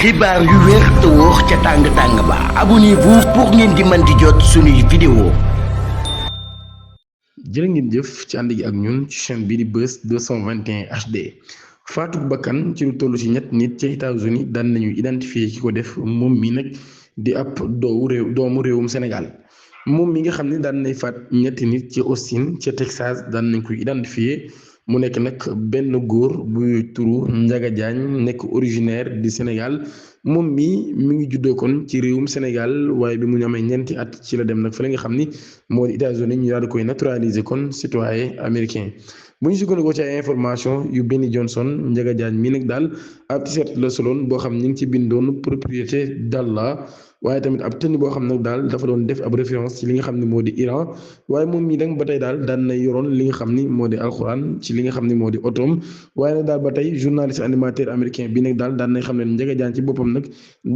xibaar yu wér te wóor ca tàng-tàng ba abonnez-vous pour ngeen di mën di jot suñuy vidéo. jërë ngeen jëf ci ànd gi ak ñun ci chaîne bii di Buzz 221 HD faatu bakkan ci lu toll ci ñett nit ca États-Unis daan nañu identifier ki ko def moom mi nag di ab doomu réewum Sénégal moom mi nga xam ne daan nay faat ñetti nit ci Austin ca Texas daan nañ koy identifier mu nekk nag benn góor buy turu Ndiaga Diagne nekk originaire du Sénégal moom mi ngi juddoo kon ci réewum Sénégal waaye bi mu ñu amee ñeenti at ci la dem nag fa la nga xam ni moo di États-Unis ñu daal di koy naturaliser kon citoyen américain. bu ñu sukkandikoo ci ay information yu Benny Johnson Ndiaga Diagne mii nag daal ab t-shirt la soloon boo xam ñu ngi ci bindoon propriété d'Allah waaye tamit ab tenue boo xam nag daal dafa doon def ab référence ci li nga xam ne moo di Iran waaye moom mii nag ba tey daal daan na yoroon li nga xam ni moo di alxuraan ci li nga xam ne moo di otoom waaye nag daal ba tey journaliste animateur américain bi nag daal daan nañ xam ne Ndiaga Diagne ci boppam nag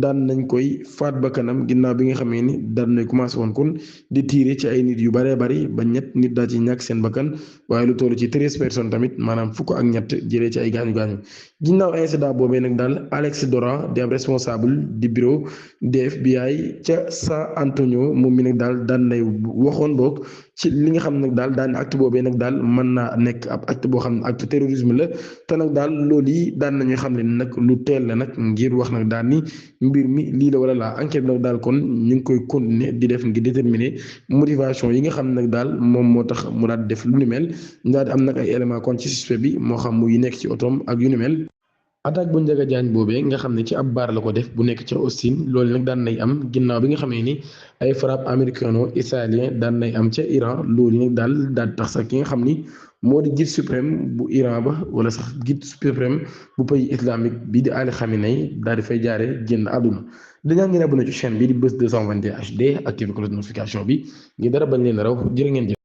daan nañ koy faat ba kanam ginnaaw bi nga xamee ni daan nañ commencé woon kon di tiire ci ay nit yu bëree bëri ba ñett nit daal ci ñàkk seen bakkan waaye lu toll ci 13 personnes tamit maanaam fukk ak ñett jëlee ci ay gaañu gaañu ginnaaw incident boobee nag daal Alex Doran di ab responsable di bureau du FBI ca San Antonio moom mi nag daal daan nay waxoon boog ci li nga xam nag daal daan acte boobee nag daal mën naa nekk ab acte boo xam ne acte terrorisme la te nag daal loolu yi daan nañu xam ne nag lu teel la nag ngir wax nag daal ni mbir mi lii la wala laa enquête nag daal kon ñu ngi koy continuer di def ngir déterminer motivation yi nga xam nag daal moom moo tax mu daal def lu ni mel daal di am nag ay éléments kon ci suspect bi moo xam muy nekk ci otoom ak yu ni mel. attaque bu Ndiaga Diagne boobee nga xam ne ci ab baar la ko def bu nekk ca Austin loolu nag daan nay am ginnaaw bi nga xamee ni ay frappe américano-israélien daan nay am ca Iran loolu nag daal tax sax ki nga xam ni moo di guide suprême bu Iran ba wala sax guide suprême bu pays islamique bii di Ali Khamenei daal di fay jaare génn àdduna dañaa ngeen abonné ci chaîne bii di Buzz 221 HD activé cloche notification bi ngir dara bañ leen raw jërë ngeen jëf